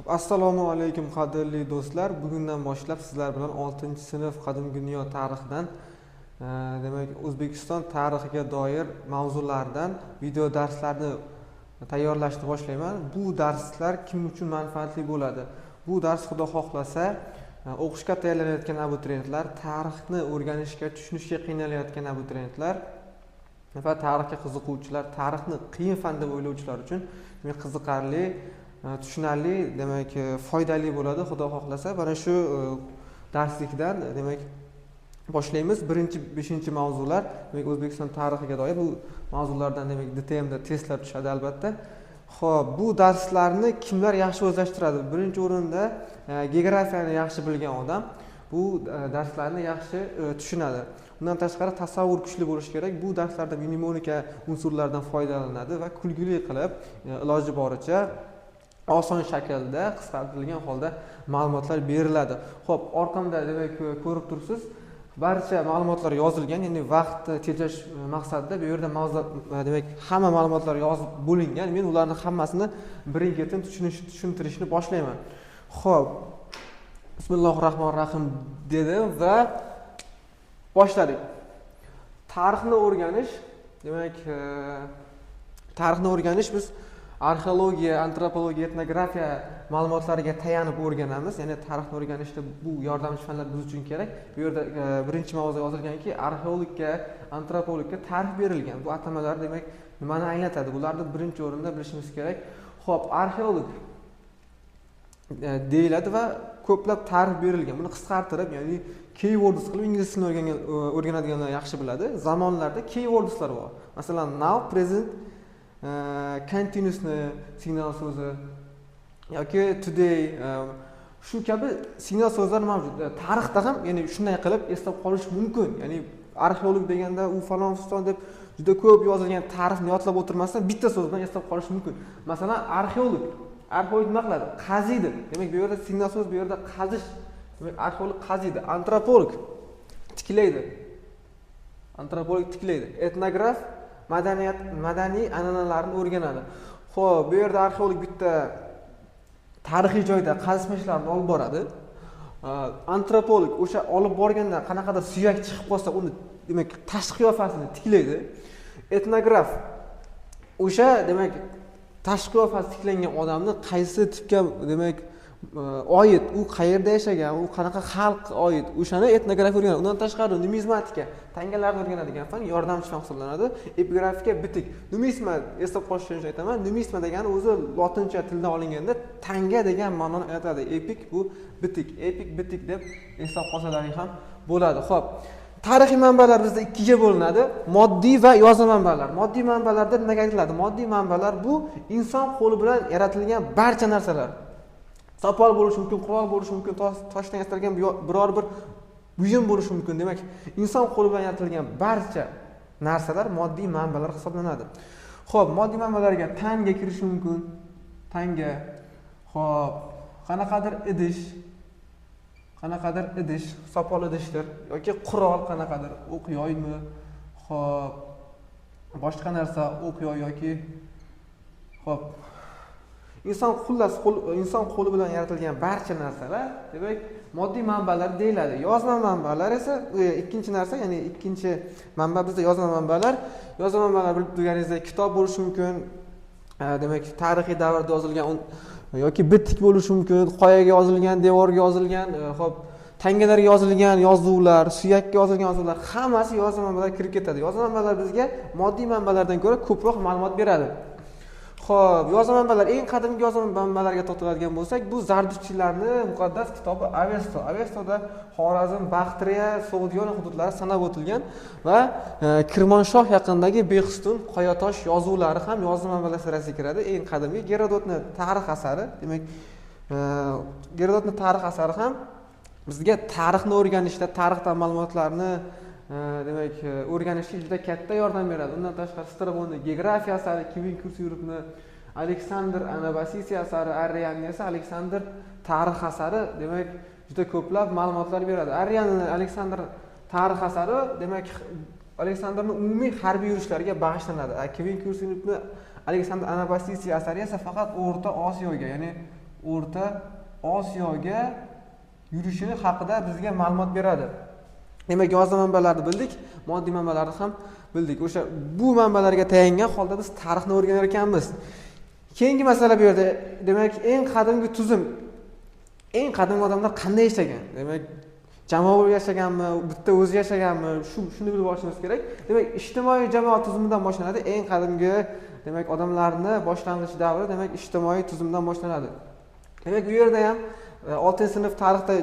Assalomu alaykum, qadrli do'stlar. Bugundan boshlab sizlar bilan 6-sinf qadimgi dunyo tarixidan, demak, O'zbekiston tarixiga doir mavzulardan video darslarni tayyorlashni boshlayman. Bu darslar kim uchun manfaatli bo'ladi? Bu dars, xudo xohlasa, o'qishga tayyorlanayotgan abituriyentlar, tarixni o'rganishga, tushunishga qiynalayotgan abituriyentlar va tarixga qiziquvchilar, tarixni qiyin fan deb o'ylovchilar uchun, demak, qiziqarli, tushunarli, demak, foydali bo'ladi, xudo xohlasa. Mana shu darslikdan, demak, boshlaymiz. Birinchi, beshinchi mavzular, demak, O'zbekiston tarixiga doir bu mavzulardan, demak, DTMda testlar tushadi, albatta. Ho'p, bu darslarni kimlar yaxshi o'zlashtiradi? Birinchi o'rinda geografiyani yaxshi bilgan odam bu darslarni yaxshi tushunadi. Undan tashqari, tasavvur kuchli bo'lishi kerak. Bu darslarda mnemonika unsurlaridan foydalanadi va kulgili qilib, iloji boricha oson shaklda, qisqartirilgan holda ma'lumotlar beriladi. Ho'p, orqamda, demak, ko'rib turibsiz, barcha ma'lumotlar yozilgan, ya'ni vaqtni tejash maqsadida bu yerda mavzu, demak, hamma ma'lumotlar yozib bo'lingan. Men ularni hammasini birin ketin tushuntirishni boshlayman. Ho'p, bismillahi rohmanir rohim dedim va boshladik. Tarixni o'rganish, demak, tarixni o'rganish biz arxeologiya, antropologiya, etnografiya ma'lumotlariga tayanib o'rganamiz, ya'ni tarixni o'rganishda bu yordamchi fanlar biz uchun kerak. Bu yerda birinchi mavzu yozilganki, arxeologga, antropologga ta'rif berilgan. Bu atamalar, demak, nimani anglatadi? Bularni birinchi o'rinda bilishimiz kerak. Ho'p, arxeolog deyiladi va ko'plab ta'rif berilgan. Buni qisqartirib, ya'ni keywords qilib, ingliz tilini o'rganadiganlar yaxshi biladi, zamonlarda keywordslar bor. Masalan, now, present continuousni signal so'zi yoki today, shu kabi signal so'zlar mavjud. Tarixda ham, ya'ni shunday qilib eslab qolish mumkin, ya'ni arxeolog deganda u falon fiston deb juda ko'p yozilgan ta'rifni yodlab o'tirmasdan, bitta so'z bilan eslab qolish mumkin. Masalan, arxeolog. Arxeolog nima qiladi? Qaziydi. Demak, bu yerda signal so'z, bu yerda qazish, demak, arxeolog qaziydi. Antropolog tiklaydi, antropolog tiklaydi. Etnograf madaniyat, madaniy an'analarni o'rganadi. Ho'p, bu yerda arxeolog bitta tarixiy joyda qazishma ishlarini olib boradi. Antropolog o'sha olib borganda qanaqadir suyak chiqib qolsa, uni, demak, tashqi qiyofasini tiklaydi. Etnograf o'sha, demak, tashqi qiyofasi tiklangan odamni qaysi tipga, demak, oid, u qayerda yashagan, u qanaqa xalqqa oid, o'shani etnografiya o'rganadi. Undan tashqari, numizmatika, tangalarni o'rganadigan fan, yordamchi fan hisoblanadi. Epigrafika, bitik. Numizma, eslab qolish uchun aytaman, numizma degani o'zi lotincha tildan olinganda tanga degan ma'noni anglatadi. Epik bu bitik, epik, bitik deb eslab qolsalaring ham bo'ladi. Ho'p, tarixiy manbalar bizda ikkiga bo'linadi: moddiy va yozma manbalar. Moddiy manbalarda nimaga aytiladi? Moddiy manbalar bu inson qo'li bilan yaratilgan barcha narsalar: sopol bo'lishi mumkin, qurol bo'lishi mumkin, toshdan yasalgan biror bir buyum bo'lishi mumkin. Demak, inson qo'li bilan yaratilgan barcha narsalar moddiy manbalar hisoblanadi. Ho'p, moddiy manbalarga tanga kirishi mumkin, tanga, ho'p, qanaqadir idish, qanaqadir idish, sopol idishdir yoki qurol, qanaqadir o'q yoymi, ho'p, boshqa narsa, o'q yoy yoki, ho'p, inson, xullas, qo'l, inson qo'li bilan yaratilgan barcha narsalar, demak, moddiy manbalar deyiladi. Yozma manbalar esa ikkinchi narsa, ya'ni ikkinchi manba bizda yozma manbalar. Yozma manbalar, bilib turganingizdek, kitob bo'lishi mumkin, demak, tarixiy davrda yozilgan yoki bitik bo'lishi mumkin, qoyaga yozilgan, devorga yozilgan, ho'p, tangalarga yozilgan yozuvlar, suyakka yozilgan yozuvlar, hammasi yozma manbalar kirib ketadi. Yozma manbalar bizga moddiy manbalardan ko'ra ko'proq ma'lumot beradi. Ho'p, yozma manbalar, eng qadimgi yozma manbalarga to'xtaladigan bo'lsak, bu zardushtchilarni muqaddas kitobi Avesto. Avestoda Xorazm, Baxtriya, So'g'diyona hududlari sanab o'tilgan va Kirmonshoh yaqinidagi Behistun qoyatosh yozuvlari ham yozma manbalar sirasiga kiradi. Eng qadimgi Gerodotni tarix asari, demak, Gerodotni tarix asari ham bizga tarixni o'rganishda, tarixdan ma'lumotlarni, demak, o'rganishga juda katta yordam beradi. Undan tashqari, Strabonni geografiya asari, Kvin Kursiyuribni Aleksandr Anabasisi asari, Arrianni esa Aleksandr tarix asari, demak, juda ko'plab ma'lumotlar beradi. Arrianni Aleksandr tarix asari, demak, Aleksandrni umumiy harbiy yurishlariga bag'ishlanadi. Kvin Kursiyuribni Aleksandr Anabasisi asari esa faqat O'rta Osiyoga, ya'ni O'rta Osiyoga yurishini haqida bizga ma'lumot beradi. Demak, yozma manbalarni bildik, moddiy manbalarni ham bildik. O'sha bu manbalarga tayangan holda biz tarixni o'rganar ekanmiz. Keyingi masala bu yerda, demak, eng qadimgi tuzum, eng qadimgi odamlar qanday yashagan? Demak, jamoa bo'lib yashaganmi, bitta o'zi yashaganmi? Shuni bilib olishimiz kerak. Demak, ijtimoiy jamoat tuzumidan boshlanadi. Eng qadimgi, demak, odamlarni boshlang'ich davri, demak, ijtimoiy tuzumdan boshlanadi. Demak, bu yerda ham 6-sinf tarixda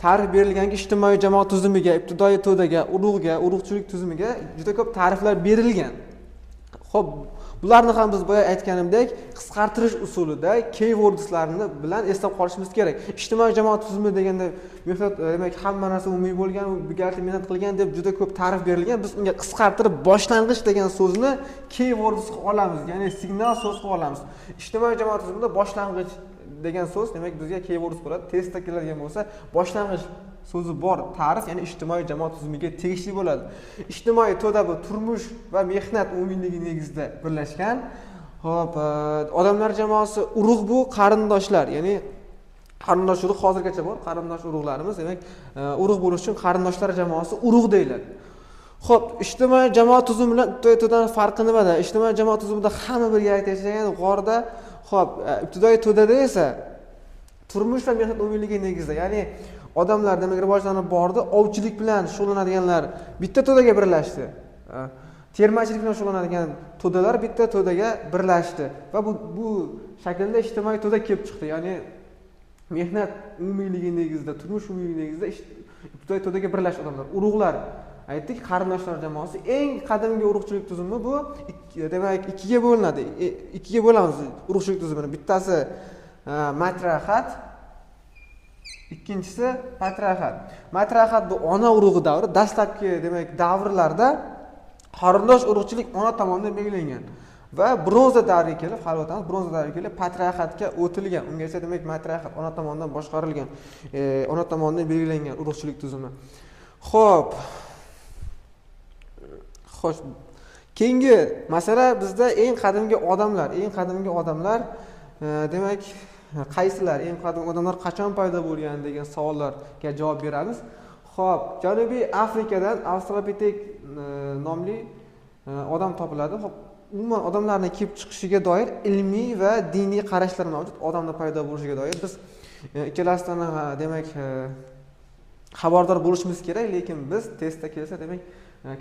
ta'rif berilganki, ijtimoiy jamoat tuzumiga, ibtidoiy to'daga, urug'ga, urug'chilik tuzumiga juda ko'p ta'riflar berilgan. Xo'p, bularni ham biz boya aytganimdek qisqartirish usulida keywordslarni bilan eslab qolishimiz kerak. Ijtimoiy jamoat tuzumi deganda mehnat, demak, hamma narsa umumiy bo'lgan, birgalikda mehnat qilgan deb juda ko'p ta'rif berilgan. Biz unga qisqartirib boshlang'ich degan so'zni keywords qilib olamiz, ya'ni signal so'z qilib olamiz. Ijtimoiy jamoat tuzumida boshlang'ich degan so'z, demak, bizga keywords bo'ladi. Testda keladigan bo'lsa, boshlang'ich so'zi bor ta'rif, ya'ni ijtimoiy jamoat tuzumiga tegishli bo'ladi. Ijtimoiy to'da bu turmush va mehnat umumiyligi negizida birlashgan. Xo'p, odamlar jamoasi, urug' bu qarindoshlar, ya'ni qarindosh urug' hozirgacha bor, qarindosh urug'larimiz, demak, urug' bo'lish uchun qarindoshlar jamoasi urug' deyiladi. Xo'p, ijtimoiy jamoat tuzumi bilan ibtidoiy to'dani farqi nimada? Ijtimoiy jamoat tuzumida hamma birgalikda yashagan g'orda. Xo'p, ibtidoiy to'dada esa turmush va mehnat umumiyligi negizida, ya'ni odamlar, demak, rivojlanib bordi, ovchilik bilan shug'ullanadiganlar bitta to'daga birlashdi. Termachilik bilan shug'ullanadigan to'dalar bitta to'daga birlashdi va bu shaklda ijtimoiy to'da kelib chiqdi. Ya'ni mehnat umumiyligi negizida, turmush umumiyligi negizida ibtidoiy to'daga birlashdi odamlar. Urug'lar aytdik, qarindoshlar jamoasi. Eng qadimgi urug'chilik tuzumi bu demak, ikkiga bo'linadi. Ikkiga bo'lamiz urug'chilik tuzumini. Bittasi matriarxat, ikkinchisi patriarxat. Matriarxat bu ona urug'i davri, dastlabki, demak, davrlarda qarindosh urug'chilik ona tomonidan belgilangan va bronza davriga kelib, hali o'tamiz, bronza davriga kelib patriarxatga o'tilgan. Ungacha, demak, matriarxat ona tomonidan boshqarilgan, ona tomonidan belgilangan urug'chilik tuzumi. Xo'p. Xo'sh, keyingi masala bizda eng qadimgi odamlar, eng qadimgi odamlar, demak, qaysilar, eng qadimgi odamlar qachon paydo bo'lgan degan savollarga javob beramiz. Xo'p, Janubiy Afrikadan Australopitek nomli odam topiladi. Xo'p, umuman odamlarning kelib chiqishiga doir ilmiy va diniy qarashlar mavjud. Odamni paydo bo'lishiga doir biz ikkalasidan, demak, xabardor bo'lishimiz kerak, lekin biz testda kelsa, demak,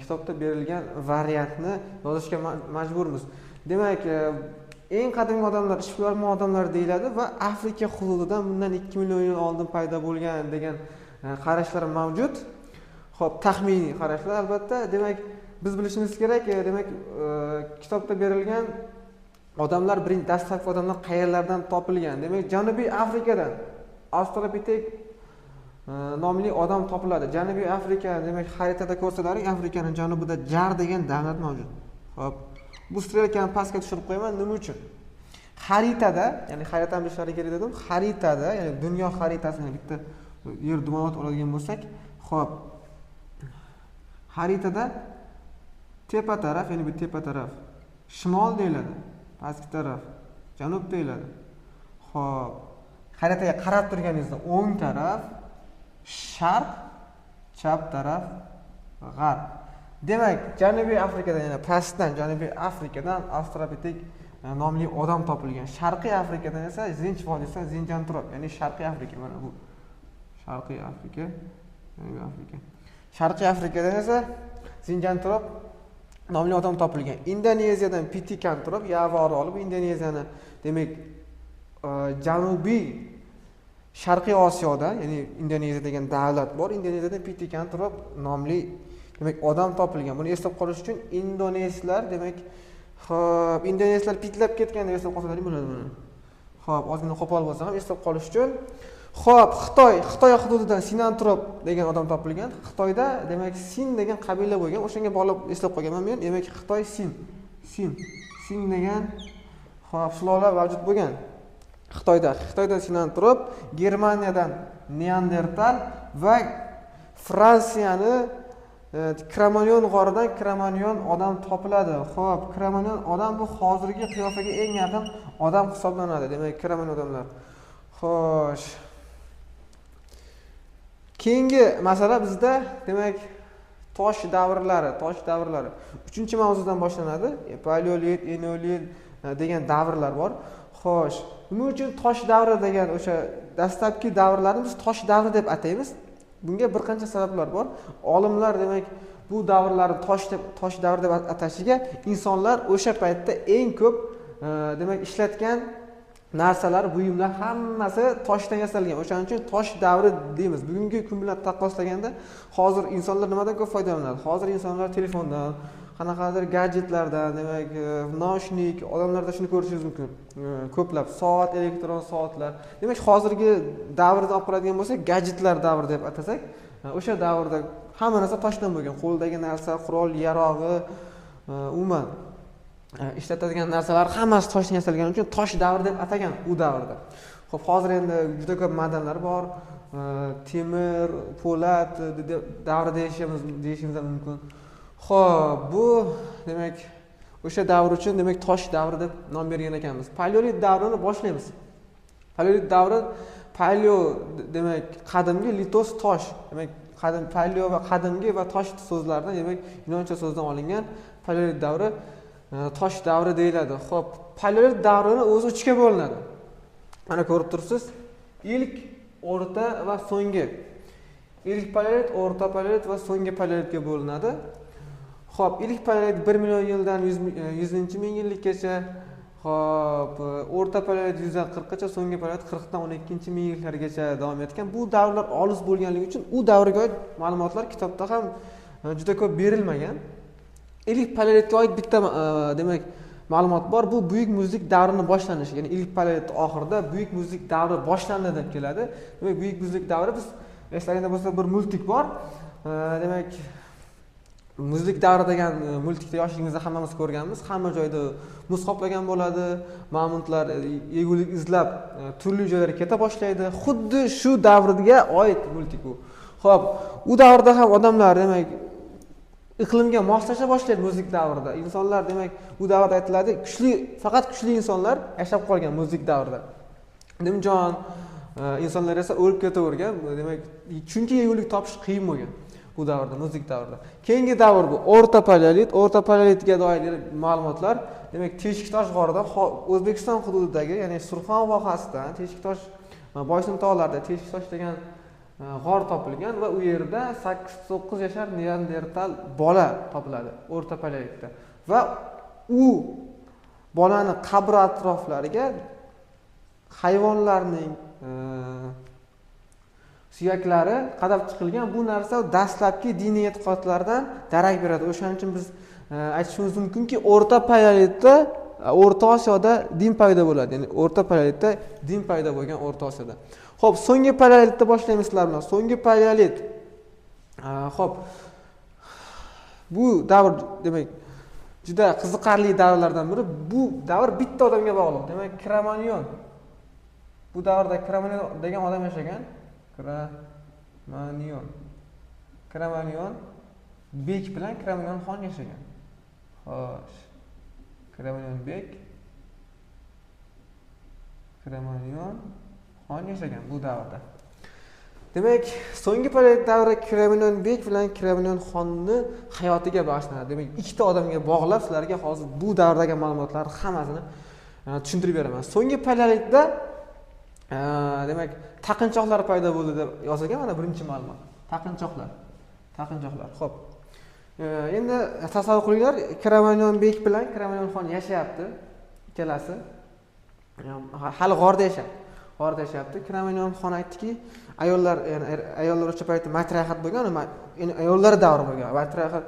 kitobda berilgan variantni yozishga majburmiz. Demak, eng qadimgi odamlar ishbilarmon odamlar deyiladi va Afrika hududidan bundan 2 million yil oldin paydo bo'lgan degan qarashlar mavjud. Xo'p, taxminiy qarashlar albatta. Demak, biz bilishimiz kerak, demak, kitobda berilgan odamlar, birinchi dastlabki odamlar qayerlardan topilgan? Demak, Janubiy Afrikadan Australopitek nomli odam topiladi. Janubiy Afrika, demak, xaritada ko'rsalaring, Afrikani janubida Jar degan davlat mavjud. Xo'p, bu strelkani pastga tushirib qo'yaman, nima uchun? Xaritada, ya'ni xaritani bilishlari kerak dedim. Xaritada, ya'ni dunyo xaritasini bitta yer dumalab oladigan bo'lsak, xo'p, xaritada tepa taraf, ya'ni bu tepa taraf shimol deyiladi, pastki taraf janub deyiladi. Xo'p, xaritaga qarab turganingizda o'ng taraf sharq, chap taraf g'arb. Demak, Janubiy Afrikadan, yana pastdan Janubiy Afrikadan Australopitek nomli odam topilgan. Sharqiy Afrikadan esa Zinj vodiysidan Zinjantrop, ya'ni Sharqiy Afrika, mana bu Sharqiy Afrika, Janubiy Afrika. Sharqiy Afrikadan esa Zinjantrop nomli odam topilgan. Indoneziyadan Pitikantrop, Yava oroli, bu Indoneziyani, demak, janubiy Sharqiy Osiyoda, ya'ni Indoneziya degan davlat bor. Indoneziyadan Pitikantrop nomli, demak, odam topilgan. Buni eslab qolish uchun indonezlar, demak, xo'p, indonezlar pitlab ketgan deb eslab qolsalaring bo'ladi buni. Xo'p, ozgina qo'pol bo'lsa ham eslab qolish uchun. Xo'p, Xitoy hududidan Sinantrop degan odam topilgan. Xitoyda, demak, Sin degan qabila bo'lgan. O'shanga bog'lab eslab qolganman men. Demak, Xitoy Sin. Sin. Sin degan, xo'p, sulola mavjud bo'lgan. Xitoyda, Xitoydan Sinantrop, Germaniyadan Neandertal va Fransiyani Kromanyon g'oridan Kromanyon odam topiladi. Xo'p, Kromanyon odam bu hozirgi qiyofaga eng yaqin odam hisoblanadi. Demak, Kromanyon odamlar. Xo'sh, keyingi masala bizda, demak, tosh davrlari. Tosh davrlari uchinchi mavzudan boshlanadi. Paleolit, eneolit degan davrlar bor. Xo'sh, nima uchun tosh davri degan o'sha dastlabki davrlarni biz tosh davri deb ataymiz? Bunga bir qancha sabablar bor. Olimlar, demak, bu davrlarni tosh davri deb atashiga insonlar o'sha paytda eng ko'p demak ishlatgan narsalar, buyumlar hammasi toshdan yasalgan. O'shaning uchun tosh davri deymiz. Bugungi kun bilan taqqoslaganda hozir insonlar nimadan ko'p foydalanadi? Hozir insonlar telefondan, qanaqadir gadjetlardan, demak, naushnik, odamlarda shuni ko'rishingiz mumkin. Ko'plab soat, elektron soatlar. Demak, hozirgi davrni olib qaraydigan bo'lsak, gadjetlar davri deb atasak, o'sha davrda hamma narsa toshdan bo'lgan. Qo'ldagi narsa, qurol, yarog'i, umuman ishlatadigan narsalar hammasi toshdan yasalgani uchun tosh davri deb atagan u davrda. Xo'p, hozir endi juda ko'p madanlar bor. Temir, po'lat davri deyishimiz ham mumkin. Xo'p, bu demak o'sha davr uchun demak tosh davri deb nom bergan ekanmiz. Paleolit davrini boshlaymiz. Paleolit davri, paleo demak qadimgi, litos tosh. Demak, qadim, paleo va qadimgi va tosh so'zlaridan, demak, yunoncha so'zdan olingan paleolit davri tosh davri deyiladi. Xo'p, paleolit davrini o'zi uchga bo'linadi. Mana ko'rib turibsiz. Ilk, o'rta va so'nggi. Ilk paleolit, o'rta paleolit va so'nggi paleolitga bo'linadi. Xo'p, ilk paleolit 1 million yildan 100 ming yillikkacha, xo'p, o'rta paleolit 100 dan 40 gacha, so'nggi paleolit 40 dan 12 ming yillargacha davom etgan. Bu davrlar olis bo'lganligi uchun u davrga oid ma'lumotlar kitobda ham juda ko'p berilmagan. Ilk paleolitga oid bitta demak ma'lumot bor. Bu buyuk muzlik davrini boshlanishi, ya'ni ilk paleolit oxirida buyuk muzlik davri boshlandi deb keladi. Demak, buyuk muzlik davri, biz eslaringda bo'lsa, bir multik bor. Demak, muzlik davri degan multikda yoshligimizda hammamiz ko'rganmiz. Hamma joyda muz qoplagan bo'ladi, mamontlar yegulik izlab turli joylarga keta boshlaydi. Xuddi shu davrga oid multik bu. Xo'p, u davrda ham odamlar, demak, iqlimga moslasha boshlaydi muzlik davrida. Insonlar, demak, u davrda aytiladi, kuchli, faqat kuchli insonlar yashab qolgan muzlik davrida. Nimjon insonlar esa o'lib ketavergan. Demak, chunki yegulik topish qiyin bo'lgan bu davrda, muzlik davrida. Keyingi davr bu o'rta paleolit. O'rta paleolitga doir ma'lumotlar, demak, Teshiktosh g'oridan, O'zbekiston hududidagi, ya'ni Surxon vohasidan Teshiktosh, Boysun tog'larida Teshiktosh degan g'or topilgan va u yerda 8-9 yashar neandertal bola topiladi o'rta paleolitda. Va u bolani qabri atroflariga hayvonlarning suyaklari qadab chiqilgan. Bu narsa dastlabki diniy e'tiqodlardan darak beradi. O'shaning uchun biz aytishimiz mumkinki, o'rta paleolitda O'rta Osiyoda din paydo bo'ladi. Ya'ni o'rta paleolitda din paydo bo'lgan O'rta Osiyoda. Xo'p, so'nggi paleolitda boshlaymiz sizlar bilan. So'nggi paleolit. Xo'p. Bu davr, demak, juda qiziqarli davrlardan biri. Bu davr bitta odamga bog'liq. Demak, Kromanyon. Bu davrda Kromanyon degan odam yashagan. Kromanyon. Kromanyon bek bilan Kromanyon xon yashagan. Xo'sh. Kromanyon bek, Kromanyon xon yashagan bu davrda. Demak, so'nggi paleolit davri Kromanyon bek bilan Kromanyon xonni hayotiga bag'ishlanadi. Demak, ikkita odamga bog'lab sizlarga hozir bu davrdagi ma'lumotlarni hammasini tushuntirib beraman. So'nggi paleolitda demak, taqinchoqlar paydo bo'ldi deb yozilgan mana birinchi ma'lumot. Taqinchoqlar. Taqinchoqlar. Xo'p. Endi tasavvur qilinglar, Kromanyon bek bilan Kromanyon xon yashayapti, ikkalasi. Hali g'orda yashayapti. G'orda yashayapti. Kromanyon xon aytdiki, ayollar, ya'ni ayollar o'sha paytda matriarxat bo'lgan, ya'ni ayollar davri bo'lgan. Matriarxat,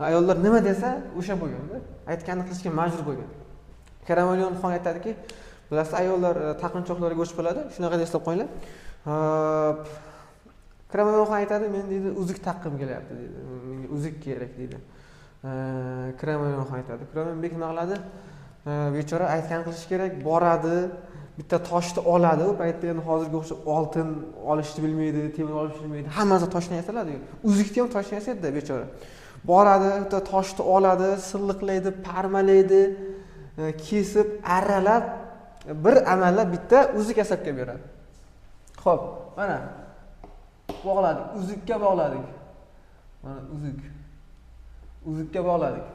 ayollar nima desa o'sha bo'lganda, aytganini qilishga majbur bo'lgan. Kromanyon xon aytadiki, bilasiz, ayollar taqinchoqlarga o'chib qoladi, shunaqa deb eslab qo'yinglar. Hop. Kromanyon xon aytadi, men deydi, uzuk taqqim kelyapti deydi. Menga uzuk kerak deydi. Kromanyon xon aytadi. Kromanyon bek nima qiladi? Bechora aytgan qilish kerak, boradi, bitta toshni oladi. U paytda endi hozirgi o'xshab oltin olishni bilmaydi, temir olishni bilmaydi. Hammasi toshdan yasaladi. Uzukni ham toshdan yasaydi bechora. Boradi, bitta toshni oladi, silliqlaydi, parmalaydi, kesib, arralab, bir amallab bitta uzuk yasab kelib beradi. Xo'p, mana bog'ladik, uzukka bog'ladik. Mana uzuk. Uzukka bog'ladik.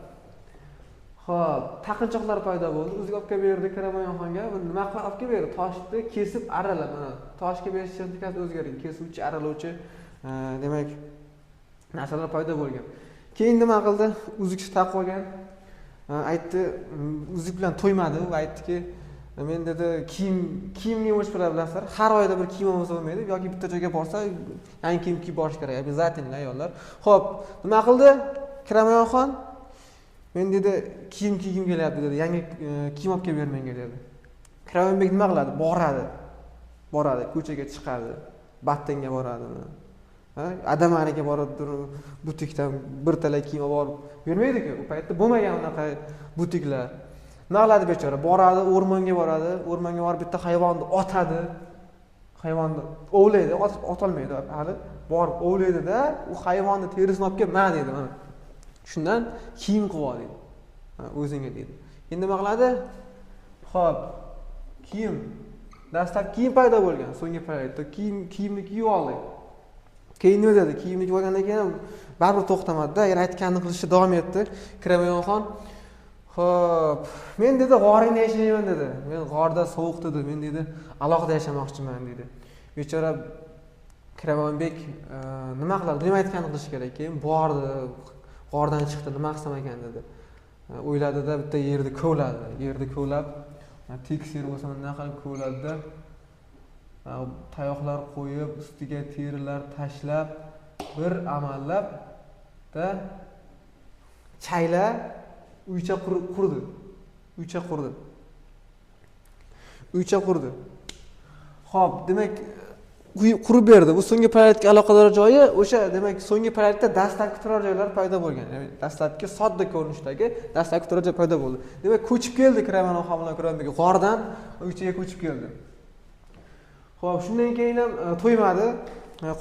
Xo'p, taqinchoqlar paydo bo'ldi. Uzuk olib kelib berdi Karamayonxonga. Buni nima qilib olib kelib berdi? Toshni kesib aralab, mana toshga berish texnikasi o'zgargan, kesuvchi, aralovchi, demak, narsalar paydo bo'lgan. Keyin nima qildi? Uzukni taqib olgan. Aytdi, uzuk bilan to'ymadi va aytdiki, men dedi, kiyimni yuvishni bilasizlar, har oyda bir kiyim olmasa bo'lmaydi yoki bitta joyga borsa yangi kiyim kiyib borish kerak, обязательно ayollar. Xo'p, nima qildi Karamayonxon? Men dedi, kiyim kiygim kelyapti dedi, yangi kiyim olib kelib ber menga dedi. Karamayonbek nima qiladi? Boradi. Boradi, ko'chaga chiqadi, Battenga boradimi? Ha, Adamaniga borib turib, butikdan bir tala kiyim olib borib bermaydi-ku. U paytda bo'lmagan unaqa butiklar. Nima qiladi bechora? Boradi, o'rmonga boradi, o'rmonga borib bitta hayvonni otadi. Hayvonni ovlaydi, otolmaydi hali. Borib ovlaydida, u hayvonni terisini olib kelib, "Ma" deydi, mana. Shundan kiyim qilib ol deydi. Ha, o'zingga deydi. Endi nima qiladi? Xo'p, kiyim. Dastlab kiyim paydo bo'lgan, so'nggi paytda kiyimni kiyib oldi. Keyin nima dedi? Kiyimni kiyib olgandan keyin ham baribir to'xtamadi-da, yana aytganini qilishda davom etdi. Karamayonxon, "Xo'p, men dedi g'oringda yashayman" dedi. "Men g'orda sovuq" dedi. "Men dedi alohida yashamoqchiman" dedi. Bechora Karamayonbek nima qiladi? Nima aytganini qilish kerak. Keyin bordi, g'ordan chiqdi, nima qilsam ekan dedi. O'yladida bitta yerni kovladi. Yerni kovlab, tekis yer bo'lsa nima qilib kovladida, tayoqlar qo'yib, ustiga terilar tashlab, bir amallab da chayla uycha qurdi. Uycha qurdi. Uycha qurdi. Xo'p, demak, uy qurib berdi. Bu so'nggi paytga aloqador joyi o'sha, demak, so'nggi paytda dastlabki turar joylar paydo bo'lgan. Ya'ni dastlabki sodda ko'rinishdagi dastlabki turar joy paydo bo'ldi. Demak, ko'chib keldi Karamayonxon bilan Karamayonbek g'ordan uychaga ko'chib keldi. Xo'p, shundan keyin ham to'ymadi.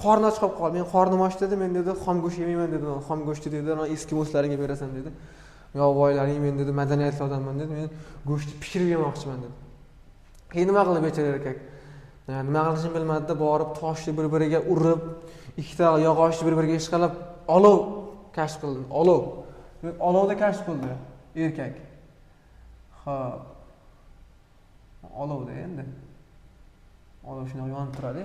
Qorni och qolib qoldi. Men qornim och dedi, men dedi xom go'sht yemayman dedi. Xom go'shtni dedi, ana eskimoslarga berasan dedi. Yovvoyilarga men dedi madaniyatli odamman dedi. Men go'shtni pishirib yemoqchiman dedi. Keyin nima qildi bechora erkak? Nima qilishini bilmadida, borib toshni bir-biriga urib, ikkita yog'ochni bir-biriga ishqalab olov kashf qildi. Olov. Demak, olovni kashf qildi erkak. Xo'p. Olovda endi. Olov shunday yonib turadi.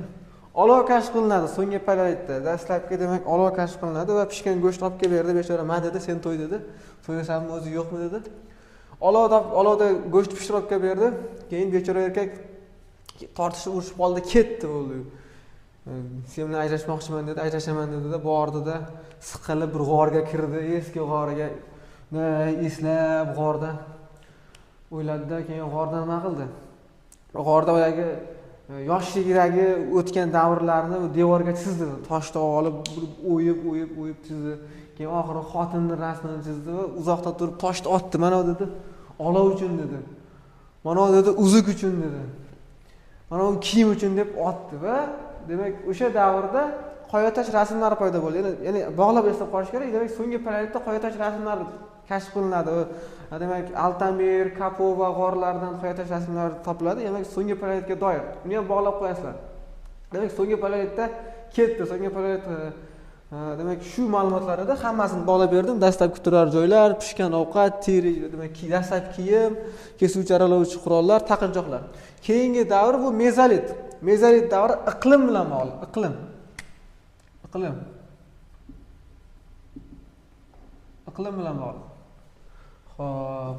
Olov kashf qilinadi so'nggi paytda. Dastlabki demak olov kashf qilinadi va pishgan go'sht olib kelib berdi bechora. "Ma" dedi, "sen to'y" dedi. "To'yasanmi o'zi yo'qmi" dedi. Olovda go'sht pishirib olib kelib berdi. Keyin bechora erkak tortishib urushib qoldi, ketdi bo'ldi. Sen bilan ajrashmoqchiman dedi, ajrashaman dedi-da, bordida siqilib bir g'orga kirdi, eski g'orga. Eslab g'orda o'yladida, keyin g'orda nima qildi? G'orda boyagi yoshligidagi o'tgan davrlarni devorga chizdi. Toshni olib o'yib, o'yib, o'yib chizdi. Keyin oxiri xotinni rasmini chizdi va uzoqda turib toshni otdi. "Mana" dedi, "olov uchun" dedi. "Mana" dedi, "uzuk uchun" dedi. "Mana bu kiyim uchun" deb otdi va demak o'sha davrda qoyatosh rasmlari paydo bo'ldi. Ya'ni bog'lab eslab qolish kerak. Demak, so'nggi paytda qoyatosh rasmlari kashf qilinadi. Demak, Altamir, Kapova g'orlaridan qoyatosh rasmlari topiladi. Demak, so'nggi paytga doir. Uni ham bog'lab qo'yasizlar. Demak, so'nggi paytda ketdi. So'nggi payt demak, shu ma'lumotlarni hammasini bog'lab berdim. Dastlabki turar joylar, pishgan ovqat, teri, demak, dastlabki kiyim, kesuvchi aralovchi qurollar, taqinchoqlar. Keyingi davr bu mezolit. Mezolit davri iqlim bilan bog'liq. Iqlim. Iqlim. Iqlim bilan bog'liq. Xo'p.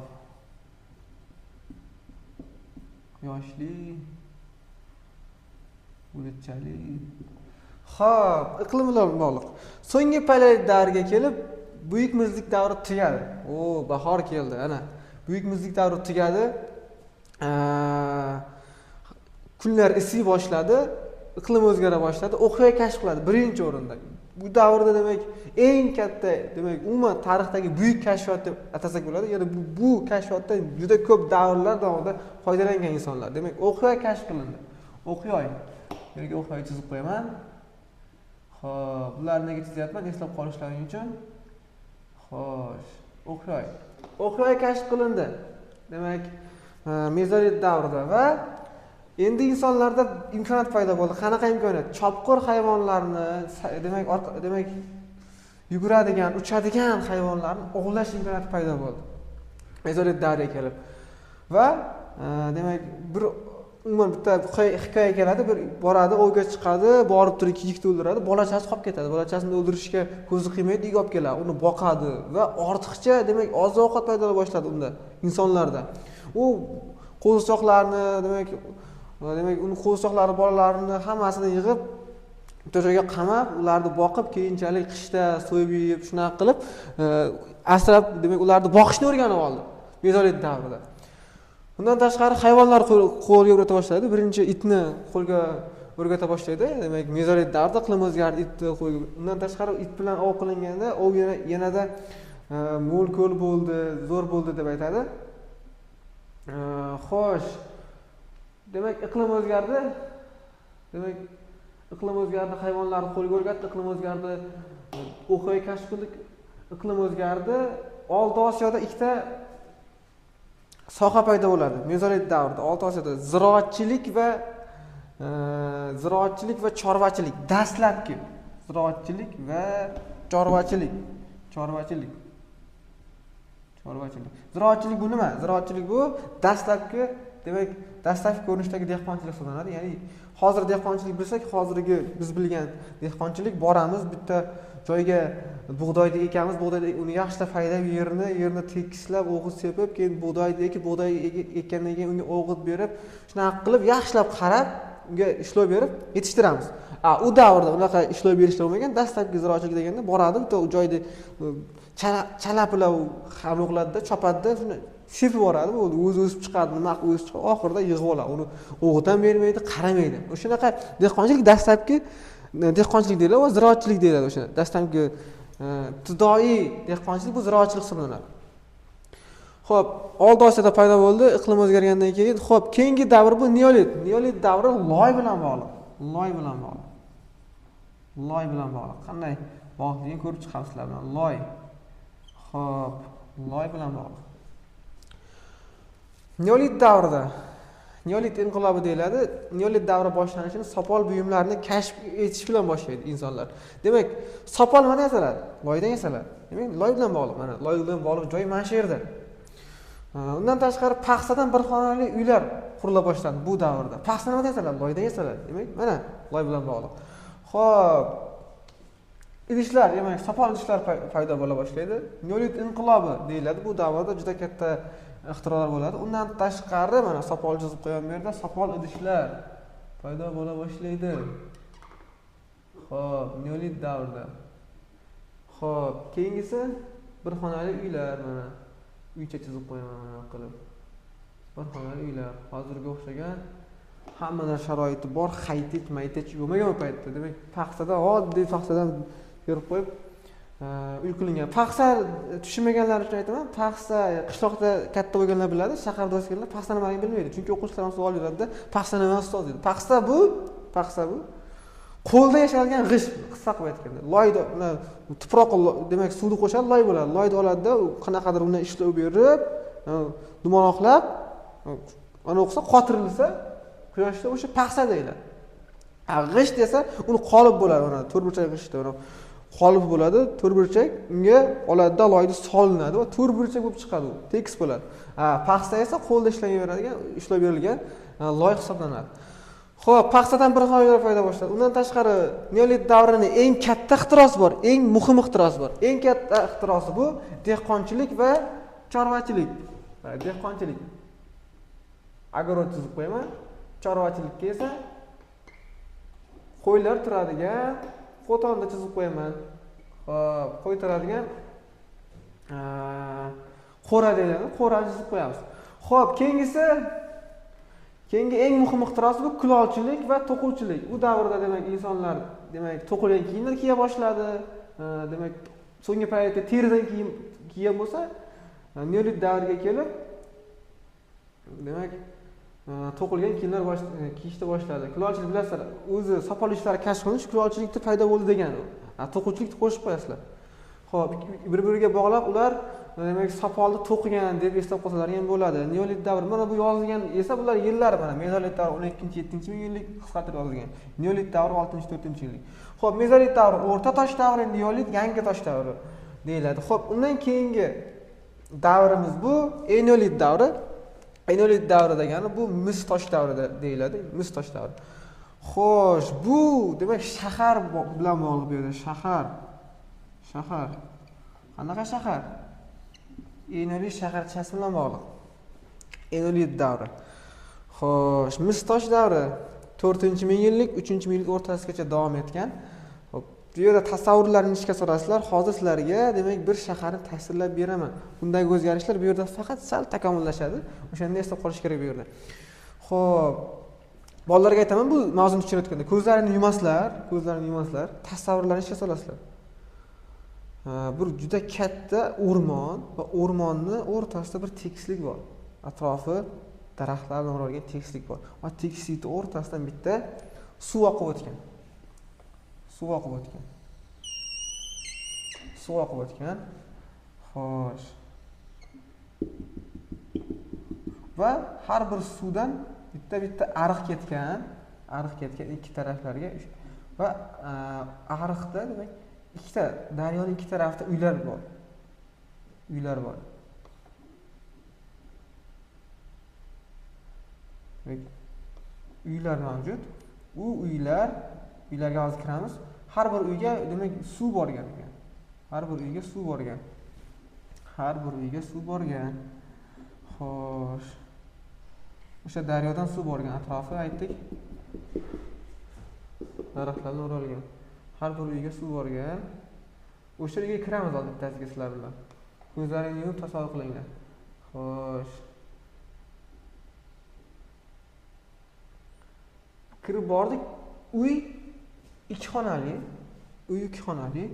Quyoshli, bulutchali. Xo'p, iqlim bilan bog'liq. So'nggi paleolit davriga kelib buyuk muzlik davri tugadi. O, bahor keldi, ana. Buyuk muzlik davri tugadi. Kunlar isiy boshladi, iqlim o'zgara boshladi, o'qyoy kashf qiladi birinchi o'rinda. Bu davrda demak eng katta, demak umuman tarixdagi buyuk kashfiyot deb atasak bo'ladi. Ya'ni bu kashfiyotdan juda ko'p davrlar davomida foydalangan insonlar. Demak, o'qyoy kashf qilindi. O'qyoy. Bu yerga o'qyoy chizib qo'yaman. Xo'p, bularni nega chizyapman? Eslab qolishlaring uchun. Xo'sh, o'qyoy. O'qyoy kashf qilindi. Demak, mezolit davrida va Endi insonlarda imkoniyat paydo bo'ldi. Qanaqa imkoniyat? Chopqir hayvonlarni, demak, demak, yuguradigan, uchadigan hayvonlarni ovlash imkoniyati paydo bo'ldi mezolit davriga kelib. Va demak, bir umuman bitta hikoya keladi. Bir boradi, ovga chiqadi, borib turib kiyikni o'ldiradi, bolachasi qolib ketadi. Bolachasini o'ldirishga ko'zi qiymaydi, uyga olib keladi, uni boqadi va ortiqcha, demak, oziq ovqat paydo bo'la boshladi unda, insonlarda. U qo'zichoqlarni, demak, uni qo'zichoqlari, bolalarini hammasini yig'ib, bitta joyga qamab, ularni boqib, keyinchalik qishda so'yib yeyib, shunaqa qilib asrab, demak, ularni boqishni o'rganib oldi mezolit davrida. Bundan tashqari, hayvonlar qo'lga o'rgata boshladi. Birinchi itni qo'lga o'rgata boshlaydi. Demak, mezolit davrida iqlim o'zgardi, itni qo'lga. Undan tashqari, it bilan ov qilinganda ov yanada mo'l ko'l bo'ldi, zo'r bo'ldi deb aytadi. Xo'sh, demak, iqlim o'zgardi. Demak, iqlim o'zgardi, hayvonlarni qo'lga o'rgatdi, iqlim o'zgardi, o'qay kashf qildik, iqlim o'zgardi. Oldi Osiyoda ikkita soha paydo bo'ladi mezolit davrida. Olti Osiyoda ziroatchilik va chorvachilik, dastlabki ziroatchilik va chorvachilik. Ziroatchilik bu nima? Ziroatchilik bu dastlabki, demak, dastlabki ko'rinishdagi dehqonchilik hisoblanadi. Ya'ni hozir dehqonchilik bilsak, hozirgi biz bilgan dehqonchilik: boramiz bitta joyga, bug'doyni ekamiz, bug'doyni uni yaxshilab haydab, yerni tekislab, o'g'it sepib, keyin bug'doyni ekib, bug'doy ekkandan keyin unga o'g'it berib, shunaqa qilib, yaxshilab qarab, unga ishlov berib yetishtiramiz. A u davrda unaqa ishlov berishlar bo'lmagan. Dastlabki ziroatchilik deganda boradi, bitta joyda chala hamma qiladida, chopadida, shuni sepib yuboradi, bo'ldi, o'zi o'sib chiqadi. Nima qilib o'sib chiqadi, oxirida yig'ib oladi, uni o'g'it ham bermaydi, qaramaydi. O'shanaqa dehqonchilik dastlabki dehqonchilik deyiladi va ziroatchilik deyiladi. O'sha dastlabki ibtidoiy dehqonchilik bu ziroatchilik hisoblanadi. Ho'p, Oldi Osiyoda paydo bo'ldi iqlim o'zgargandan keyin. Ho'p, keyingi davr bu neolit. Neolit davri loy bilan bog'liq, loy bilan bog'liq, loy bilan bog'liq. Qanday bog'liqligini ko'rib chiqamiz sizlar bilan. Loy, ho'p, loy bilan bog'liq. Neolit davrida neolit inqilobi deyiladi. Neolit davri boshlanishini sopol buyumlarni kashf etish bilan boshlaydi insonlar. Demak, sopol nimadan yasaladi? Loydan yasaladi. Demak, loy bilan bog'liq. Mana, loy bilan bog'liq joy mana shu yerda. Undan tashqari, paxsadan bir xonali uylar qurila boshlandi bu davrda. Paxsa nimadan yasaladi? Loydan yasaladi. Demak, mana, loy bilan bog'liq. Ho'p, idishlar, demak, sopol idishlar paydo bo'la boshlaydi. Neolit inqilobi deyiladi. Bu davrda juda katta ixtirolar bo'ladi. Undan tashqari, mana, sopol chizib qo'yaman bu yerda, sopol idishlar paydo bo'la boshlaydi. Ho'p, neolit davrida. Ho'p, keyingisi bir xonali uylar. Mana, uycha chizib qo'yaman mana qilib. Bir xonali uylar hozirga o'xshagan hamma narsa sharoiti bor, high-tech maytech bo'lmagan u paytda. Demak, paxsadan, oddiy paxsadan terib qo'yib uy qilingan. Paxsa tushunmaganlar uchun aytaman, paxsa qishloqda katta bo'lganlar biladi, shaharda o'sganlar paxsa nimaligini bilmaydi. Chunki o'quvchilar ham savol beradida, paxsa nima, ustoz, deydi. Paxsa bu qo'lda yashalgan g'isht, qisqa qilib aytganda. Loyni, tuproq, demak, suvni qo'shadi, loy bo'ladi. Loyni oladida, u qanaqadir undan ishlov berib, dumaloqlab, anavi qilsa, qotirilsa quyoshda, o'sha paxsa deyiladi. A g'isht desa, uni qolip bo'ladi. Mana, to'rtburchak g'ishtda mana qolip bo'ladi, to'rtburchak. Unga oladida, loyni solinadi va to'rtburchak bo'lib chiqadi, u tekis bo'ladi. A paxsa esa qo'lda ishlanib ishlov berilgan loy hisoblanadi. Ho'p, paxsadan bir xil uylar paydo boshladi. Undan tashqari, neolit davrini eng katta ixtirosi bor, eng muhim ixtirosi bor. Eng katta ixtirosi bu dehqonchilik va chorvachilik. Dehqonchilik, огород chizib qo'yaman. Chorvachilikka esa qo'ylar turadigan qo'tonni chizib qo'yaman. Ho'p, qo'y turadigan qo'ra deyiladi, qo'rani chizib qo'yamiz. Ho'p, keyingisi, keyingi eng muhim ixtirosi bu kulolchilik va to'quvchilik. U davrda, demak, insonlar, demak, to'qilgan kiyimlar kiya boshladi. Demak, so'nggi paytda teridan kiyim kiygan bo'lsa, neolit davriga kelib, demak, to'qilgan kiyimlar kiyishni boshladi. Kulolchilik, bilasizlar, o'zi sopol ishlari kashf qilinish kulolchilikda paydo bo'ldi degani u. To'quvchilikni qo'shib qo'yasizlar. Ho'p, bir biriga bog'lab ular. demak sopolni to'qigan deb eslab qolsalar ham bo'ladi. Neolit davri mana bu yozilgan esa bular yillar mana mezolit davri 12-7 ming yillik qisqartirib yozilgan. Neolit davri 6-4 yillik. Xo'p, mezolit davri o'rta tosh davri, neolit yangi tosh davri deyiladi. Xo'p, undan keyingi davrimiz bu eneolit davri. Eneolit davri degani bu mis tosh davri deyiladi, mis tosh davri. Xo'sh, bu demak shahar bilan bog'liq bu yerda shahar. Shahar. Qanaqa shahar? Eneolit shaharchasi bilan bog'liq. Eneolit davri. Xo'sh, mis tosh davri 4-ming yillik, 3-ming yillik o'rtasigacha davom etgan. Xo'p, bu yerda tasavvurlarni ishga solasizlar. Hozir sizlarga demak bir shaharni tasvirlab beraman. Bundagi o'zgarishlar bu yerda faqat sal takomillashadi. O'shanda eslab qolish kerak bu yerda. Xo'p, bolalarga aytaman bu mavzuni tushunayotganda ko'zlarini yumaslar, ko'zlarini yumaslar, tasavvurlarni ishga solasizlar. Bir juda katta o'rmon va o'rmonni o'rtasida bir tekislik bor. Atrofi daraxtlar bilan o'ralgan tekislik bor. Va tekislikning o'rtasidan bitta suv oqib o'tgan. Suv oqib o'tgan. Suv oqib o'tgan. Xo'sh. Va har bir suvdan bitta-bitta ariq ketgan, ariq ketgan ikki taraflarga va ariqda demak ikkita daryoning ikki tarafida uylar bor. Uylar bor. Demak, uylar mavjud. U uylar, uylarga hozir kiramiz. Har bir uyga demak suv borgan ekan. Har bir uyga suv borgan. Har bir uyga suv borgan. Xo'sh. O'sha daryodan suv borgan, atrofi aytdik. Daraxtlardan o'ralgan. Har bir uyga suv borgan. O'sha uyga kiramiz hozir bittasiga sizlar bilan. Ko'zlaringni yumib tasavvur qilinglar. Xo'sh. Kirib bordik. Uy ikki xonali, uy ikki xonali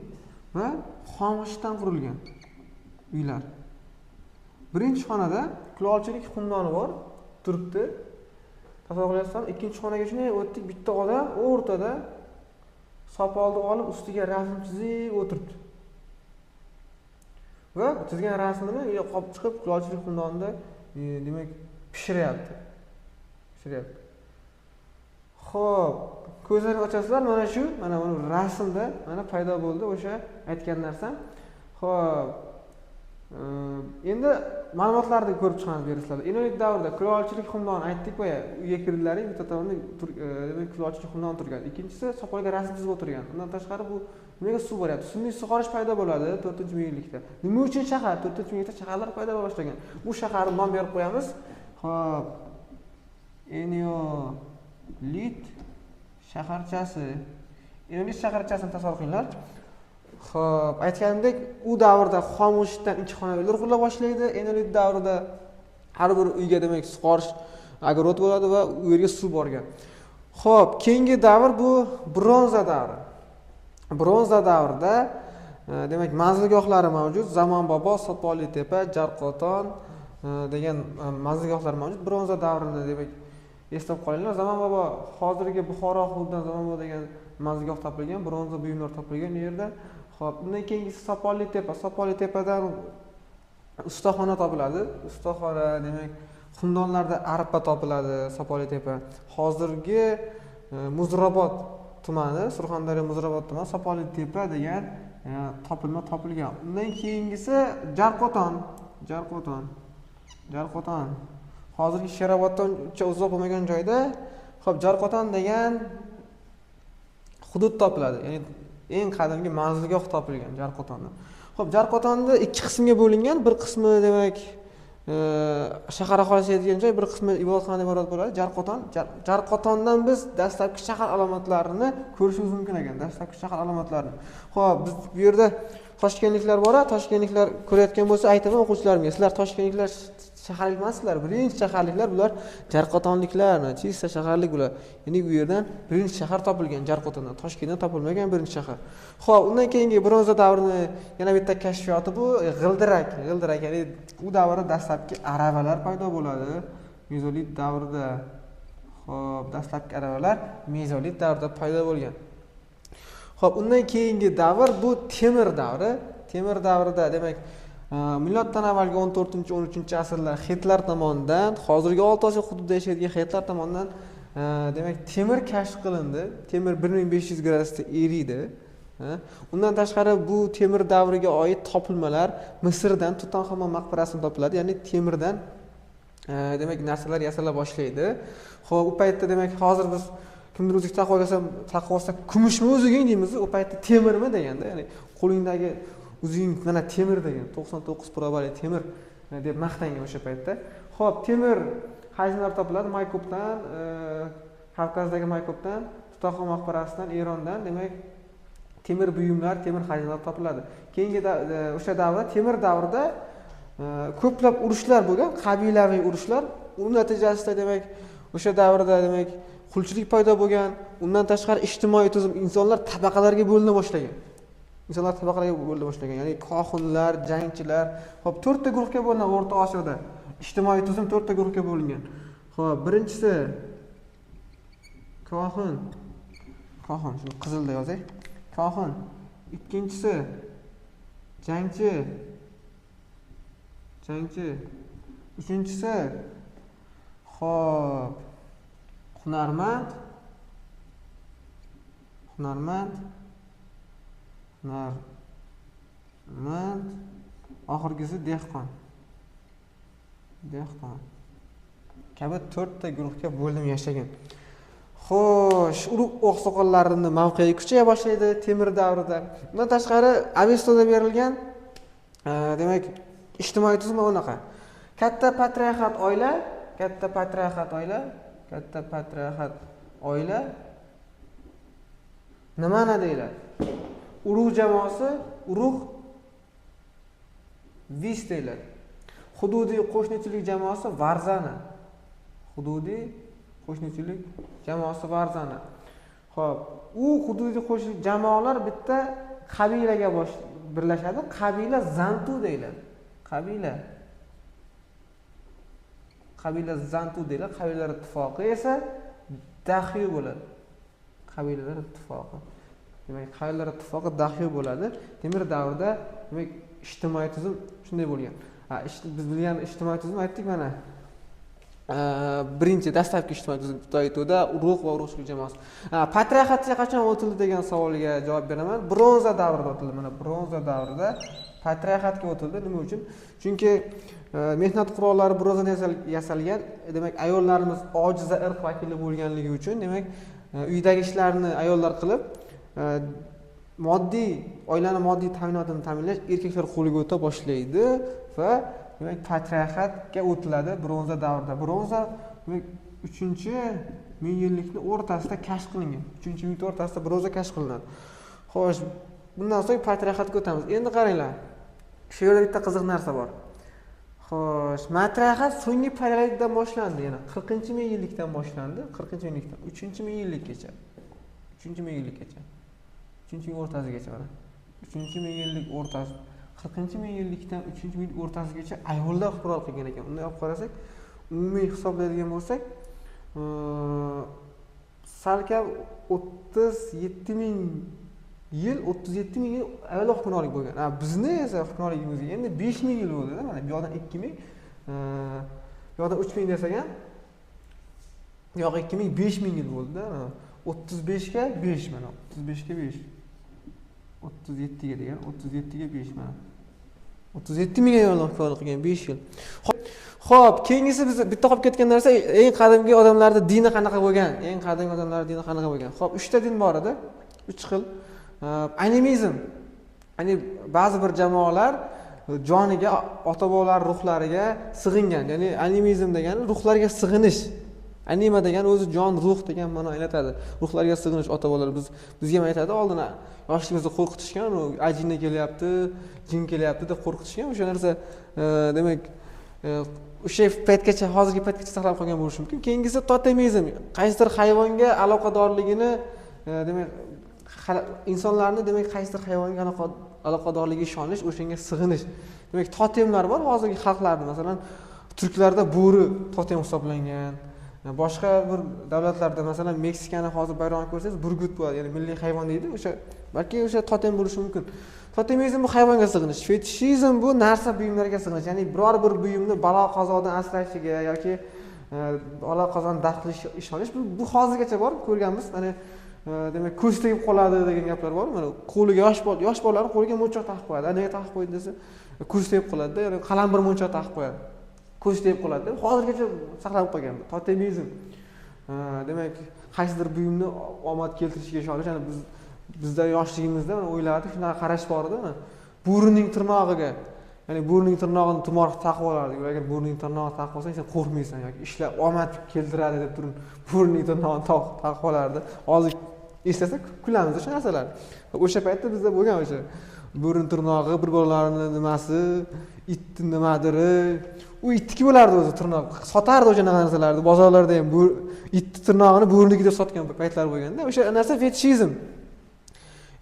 va xomg'ishtdan qurilgan uylar. Birinchi xonada kulolchilik xumdoni bor, turibdi. Tasavvur qilyapsizmi? Ikkinchi xonaga shunday o'tdik, bitta odam o'rtada sopolni olib ustiga rasm chizib o'tiribdi. Va chizgan rasmini uyga olib chiqib kulolchilik xumdonida demak pishiryapti. Pishiryapti. Xo'p, ko'zlarini ochasizlar, mana shu, mana bu rasmda mana paydo bo'ldi o'sha aytgan narsam. Xo'p, endi ma'lumotlarni ko'rib chiqamiz bu yerda sizlar. Eneolit davrida kulolchilik xumdoni aytdik boya, uyga kirdilaring, bitta tomonda demak kulolchilik xumdoni turgan. Ikkinchisi sopolga rasm chizib o'tirgan. Undan tashqari bu nimaga suv boryapti? Sun'iy sug'orish paydo bo'ladi 4-ming yillikda. Nima uchun shahar? 4-ming yillikda shaharlar paydo bo'la boshlagan. Bu shaharni nom berib qo'yamiz. Xo'p, Eneolit shaharchasi. Eneolit shaharchasini tasavvur qilinglar. Xo'p, aytganimdek, u davrda xomg'ishtdan ikki xona uylar qurila boshlaydi. Eneolit davrida har bir uyga demak sug'orish огород bo'ladi va u yerga suv borgan. Xo'p, keyingi davr bu bronza davri. Bronza davrida demak manzilgohlari mavjud. Zamonbobo, Sopolli tepa, Jarqo'ton degan manzilgohlar mavjud. Bronza davrini demak eslab qolinglar. Zamonbobo hozirgi Buxoro hududidan Zamonbobo degan manzilgoh topilgan, bronza buyumlar topilgan u yerda. Xo'p, undan keyingisi Sopolli tepa. Sopolli tepadan ustaxona topiladi. Ustaxona demak xumdonlarda arpa topiladi, Sopolli tepa. Hozirgi Muzrabot tumani, Surxondaryo Muzrabot tumani Sopolli tepa degan topilma topilgan. Undan keyingisi Jarqo'ton, Jarqo'ton. Jarqo'ton. Hozirgi Sheroboddan uncha uzoq bo'lmagan joyda, xo'p, Jarqo'ton degan hudud topiladi. Ya'ni eng qadimgi manzilgoh topilgan Jarqo'tonda. Xo'p, Jarqo'tonda ikki qismga bo'lingan. Bir qismi demak shahar aholisi yashaydigan joy, bir qismi ibodatxonadan iborat bo'ladi. Jarqo'ton, Jarqo'tondan biz dastlabki shahar alomatlarini ko'rishimiz mumkin ekan, dastlabki shahar alomatlarini. Xo'p, biz bu yerda toshkentliklar bor, toshkentliklar ko'rayotgan bo'lsa aytaman o'quvchilarimga, sizlar toshkentliklar shaharlik emassizlar, birinchi shaharliklar bular Jarqo'tonliklar, chista shaharlik bular. Ya'ni bu yerdan birinchi shahar topilgan Jarqo'tondan, Toshkentdan topilmagan birinchi shahar. Xo'p, undan keyingi bronza davrini yana bitta kashfiyoti bu g'ildirak, g'ildirak, ya'ni u davrda dastlabki aravalar paydo bo'ladi mezolit davrida. Xo'p, dastlabki aravalar mezolit davrida paydo bo'lgan. Xo'p, undan keyingi davr bu temir davri. Temir davrida demak Miloddan avvalgi 14-13 asrlar xetlar tomonidan, hozirgi O'rta Osiyo hududida yashaydigan xetlar tomonidan, demak, temir kashf qilindi. Temir 1500 gradusda eriydi. Undan tashqari, bu temir davriga oid topilmalar Misrdan, Tutanxamon maqbarasidan topiladi, ya'ni temirdan, demak, narsalar yasala boshlaydi. Ho'p, u paytda, demak, hozir biz kimdir uzuk taqib olsa, taqib olsa, "Kumushmi uzuging?" deymiz. U paytda "Temirmi?" deganda, ya'ni "Qo'lingdagi uzuging mana temir" degan, 99 probali temir deb maqtangan o'sha paytda. Ho'p, temir xazinalar topiladi Maykopdan, Kavkazdagi Maykopdan, Tutanxamon maqbarasidan, Erondan, demak, temir buyumlar, temir xazinalar topiladi. Keyingi o'sha davrda, temir davrida ko'plab urushlar bo'lgan, qabilaviy urushlar. Uni natijasida, demak, o'sha davrda, demak, qulchilik paydo bo'lgan. Undan tashqari, ijtimoiy tuzum, insonlar tabaqalarga bo'lina boshlagan. Insonlar tabaqalarga bo'lina boshlagan, ya'ni kohinlar, jangchilar. Ho'p, to'rtta guruhga bo'linadi O'rta Osiyoda ijtimoiy tuzum, to'rtta guruhga bo'lingan. Ho'p, birinchisi kohin. Kohin, shuni qizilda yozay, kohin. Ikkinchisi jangchi, jangchi. Uchinchisi, ho'p, hunarmand, hunarmand, hunarmand. Oxirgisi dehqon, dehqon kabi to'rtta guruhga bo'linib yashagan. Xo'sh, urug' oqsoqollarini mavqei kuchaya boshlaydi temir davrida. Undan tashqari, Avestoda berilgan, demak, ijtimoiy tuzum unaqa: katta patriarxat oila, katta patriarxat oila, katta patriarxat oila nimani deyiladi? Urug' jamoasi, urug' vis deyiladi. Hududiy qo'shnichilik jamoasi varzani, hududiy qo'shnichilik jamoasi varzani. Ho'p, u hududiy qo'shnichilik jamoalar bitta qabilaga bosh birlashadi. Qabila zantu deyiladi. Qabila, qabila zantu deyiladi. Qabilalar ittifoqi esa daxyu bo'ladi. Qabilalar ittifoqi, demak, qabilalar ittifoqi daxyu bo'ladi. Temir davrida, demak, ijtimoiy tuzum shunday bo'lgan. Biz bilgan ijtimoiy tuzum aytdik mana, birinchi, dastlabki ijtimoiy tuzum to'da urug' va urug'chilik jamoasi. Patriarxatga qachon o'tildi degan savolga javob beraman. Bronza davrida o'tildi. Mana, bronza davrida patriarxatga o'tildi. Nima uchun? Chunki mehnat qurollari bronzadan yasalgan. Demak, ayollarimiz ojiza irq vakili bo'lganligi uchun, demak, uydagi ishlarni ayollar qilib, moddiy, oilani moddiy ta'minotini ta'minlash erkaklar qo'liga o'ta boshlaydi va, demak, patriarxatga o'tiladi bronza davrida. Bronza, demak, uchinchi ming yillikni o'rtasida kashf qilingan. Uchinchi ming o'rtasida bronza kashf qilinadi. Xo'sh, bundan so'ng patriarxatga o'tamiz. Endi qaranglar, shu yerda bitta qiziq narsa bor. Xo'sh, matriarxat so'nggi paleolitdan boshlandi, yana 40-ming yillikdan boshlandi, 40-ming yillikdan 3-ming yillikgacha, 3-ming yillikgacha, uchinchi ming o'rtasigacha. Mana, 3-ming yillik o'rtasi, 40-ming yillikdan 3-ming o'rtasigacha ayollar hukmronlik qilgan ekan. Unday olib qarasak, umumiy hisoblaydigan bo'lsak, salkam 37 ming yil, 37 ming yil ayollar hukmronlik bo'lgan. A bizni esa hukmronligimizga endi 5000 yil bo'ldida. Mana, bu yoqdan 2000, bu yoqdan 3000 desak ham, bu yog'i 2000, 5000 yil bo'ldida. 35ga 5, mana, 35ga 5, 37ga degan, 37ga 5, mana, 37 ming ayollar hukmronlik qilgan 5 yil. Ho'p, keyingisi, biz bitta qolib ketgan narsa: eng qadimgi odamlarni dini qanaqa bo'lgan? Eng qadimgi odamlarni dini qanaqa bo'lgan? Ho'p, uchta din bor edi, uch xil. Animizm, ya'ni ba'zi bir jamoalar joniga, ota bobolar ruhlariga sig'ingan. Ya'ni animizm degani ruhlarga sig'inish. Anima degani o'zi jon, ruh degan ma'no anglatadi. Ruhlarga sig'inish, ota bobolar. Bizga ham aytadi, oldin yoshligimizda qo'rqitishgan, u ajina kelyapti, jin kelyapti deb qo'rqitishgan. O'sha narsa, demak, o'sha paytgacha, hozirgi paytgacha saqlanib qolgan bo'lishi mumkin. Keyingisi totemizm, qaysidir hayvonga aloqadorligini, demak, insonlarni, demak, qaysidir hayvonga aloqadorligiga ishonish, o'shanga sig'inish. Demak, totemlar bor hozirgi xalqlarda. Masalan, turklarda bo'ri totem hisoblangan. Boshqa bir davlatlarda, masalan, Meksikani hozir bayrog'ini ko'rsangiz, burgut bo'ladi, ya'ni milliy hayvon deydi o'sha, balki o'sha totem bo'lishi mumkin. Totemizm bu hayvonga sig'inish, fetishizm bu narsa, buyumlarga sig'inish, ya'ni biror bir buyumni balo qazodan asrashiga yoki balo qazoni daf qilishiga ishonish. Bu hozirgacha bor, ko'rganmiz. Mana demak, ko'z tegib qoladi degan gaplar bor. Mana qo'liga yosh bolalarni qo'liga munchoq taqib qo'yadi. Nega taqib qo'ydi desa, ko'z tegib qoladida, ya'ni qalampir munchoq taqib qo'yadi, ko'z tegib qoladi deb hozirgacha saqlanib qolgan totemizm. Demak, qaysidir buyumni omad keltirishiga ishonish. Ya'ni bizda yoshligimizda mana o'ylardik, shunaqa qarash bor edi. Mana bo'rining tirnog'iga, ya'ni bo'rining tirnog'ini tumor qilib taqib olardik. Agar bo'rining tirnog'ini taqib olsang, sen qo'rqmaysan yoki ishlar omad keltiradi deb turib bo'rining tirnog'ini taqib olardi. Hozir eslasak, kulamiz o'sha narsalar. O'sha paytda bizda bo'lgan o'sha bo'rini tirnog'i, bir bolalarni nimasi, itni nimadiri, u itniki bo'lardi o'zi tirnoq, sotardi o'shanaqa narsalarni bozorlarda ham. Bu itni tirnog'ini bo'riniki deb sotgan paytlar bo'lganda. O'sha narsa fetishizm,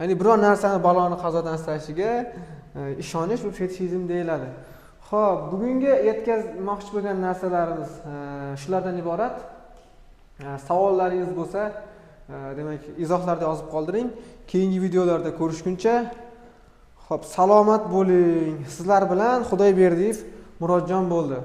ya'ni biror narsani baloni qazodan asrashiga ishonish, bu fetishizm deyiladi. Ho'p, bugungi yetkazmoqchi bo'lgan narsalarimiz shulardan iborat. Savollaringiz bo'lsa, demak, izohlarda yozib qoldiring. Keyingi videolarda ko'rishguncha, ho'p, salomat bo'ling. Sizlar bilan Xudoyberdiyev Murodjon bo'ldi.